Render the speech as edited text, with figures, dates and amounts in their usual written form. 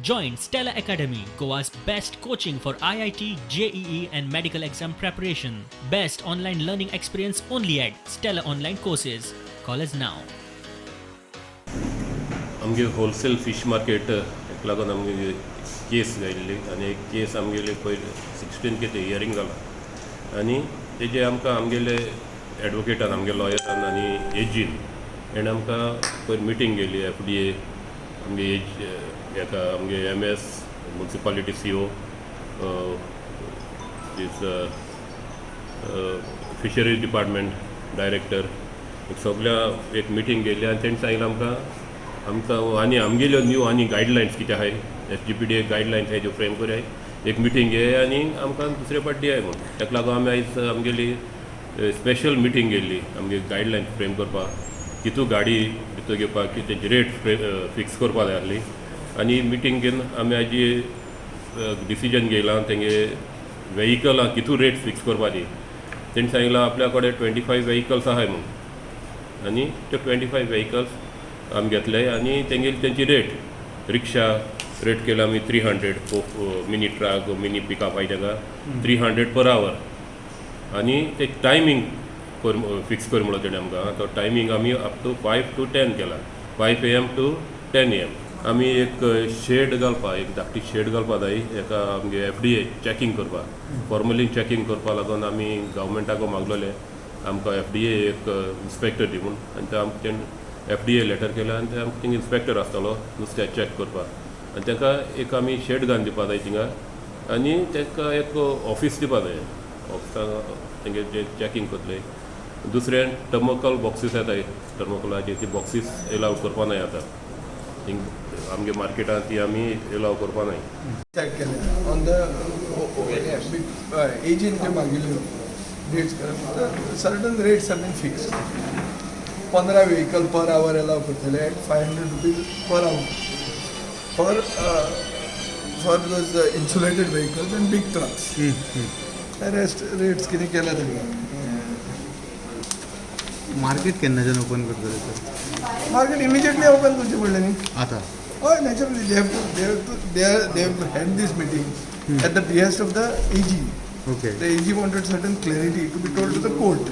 Join Stella Academy, Goa's best coaching for IIT, JEE, and medical exam preparation. Best online learning experience only at Stella Online Courses. Call us now. आमगे wholesale fish market हेका लागून आमगे केस घायल्ली आनी एक केस आमगेली पयर 16 कितें hearing जाला आनी तेजे आमकां आमगेले एडवोकेटान, आमगे लॉयरान आनी एजीन हेणें आमकां पयर मिटींग केली. एफडीए, आमगे एज हेका, आमगे MS, municipality CO, this fisheries department director, सगल्या एक मिटींग केली आनी तेणी सांगलें आमकां आमकां आनी आमगेल्यो न्यू आनी गायडलायन्स कितें आहाय, एसजीपीडी गायडलायन्स आहाय, त्यो फ्रेम करयाय, एक मिटींग घे आनी आमकां दुसरे फावट दियाय म्हूण. ताका लागून आमी आयज आमगेली स्पेशल मिटींग केल्ली आमगे गायडलायन फ्रेम करपाक, कितू गाडी भितर घेवपाक, की तेंची रेट फिक्स करपा जाय आसली. आनी मिटींग घेवन आमी आयज डिसिजन घेयलां, तेंगे वेहिकलां कितू रेट फिक्स करपाची. तेणी सांगलां आपल्या कडेन 25 वेहिकल्स आहाय म्हूण आनी ते 25 वेहिकल्स आमी घेतले आनी तेंगेली तेंची रेट, रिक्षा रेट केला आमी 300, mini truck, mini pickup आहाय तेका 300 पर आवर. आनी ते टायमींग कर फिक्स कर म्हणलो तेणें आमकां. तो टायमींग आमी up to 5 to 10 केला, 5 AM to 10 AM. आमी एक शेड घालपा, एक धाकटी शेड घालपा जाय एका आमगे एफडीए चॅकींग करपाक, फॉर्मली चॅकींग करपा लागून आमी गव्हर्मेंटाक मागलोले आमकां एफडीए एक इन्स्पेक्टर दी म्हूण. आनी ते आमकां तेणें एफडीए लेटर केलें आनी ते आमकां थिंग इन्स्पेक्टर आसतलो नुस्त्या चॅक करपाक आनी ताका एक आमी शेड घालून दिवपा जाय थिंगा आनी ताका एक ऑफीस दिवपा जाय, ऑफिसान तेंगे जे चॅकींग करतले. दुसरें थर्मोकॉल बॉक्सीस येताय, थर्मोकॉलाचे ती बॉक्सीस एलाव करपा नाय आतां थिंग आमगे मार्केटान, ती आमी एलाव करपा नाय. डिसायड केलें ऑन the एजीन त्यो मागिल्ल्यो rates, certain rates have been fixed. 15 vehicle per hour allow करतले at ₹500 per hour for those insulated vehicles and big trucks. Rest rates कितें केल्या तांकां. मार्केट केन्नाच्यान ओपन करतले सर? मार्केट इमिजिएटली ओपन करचें पडलें न्ही. आतां? हय, naturally they have had this meeting at the behest of the AG. Okay The AG wanted certain clarity to be told to the court.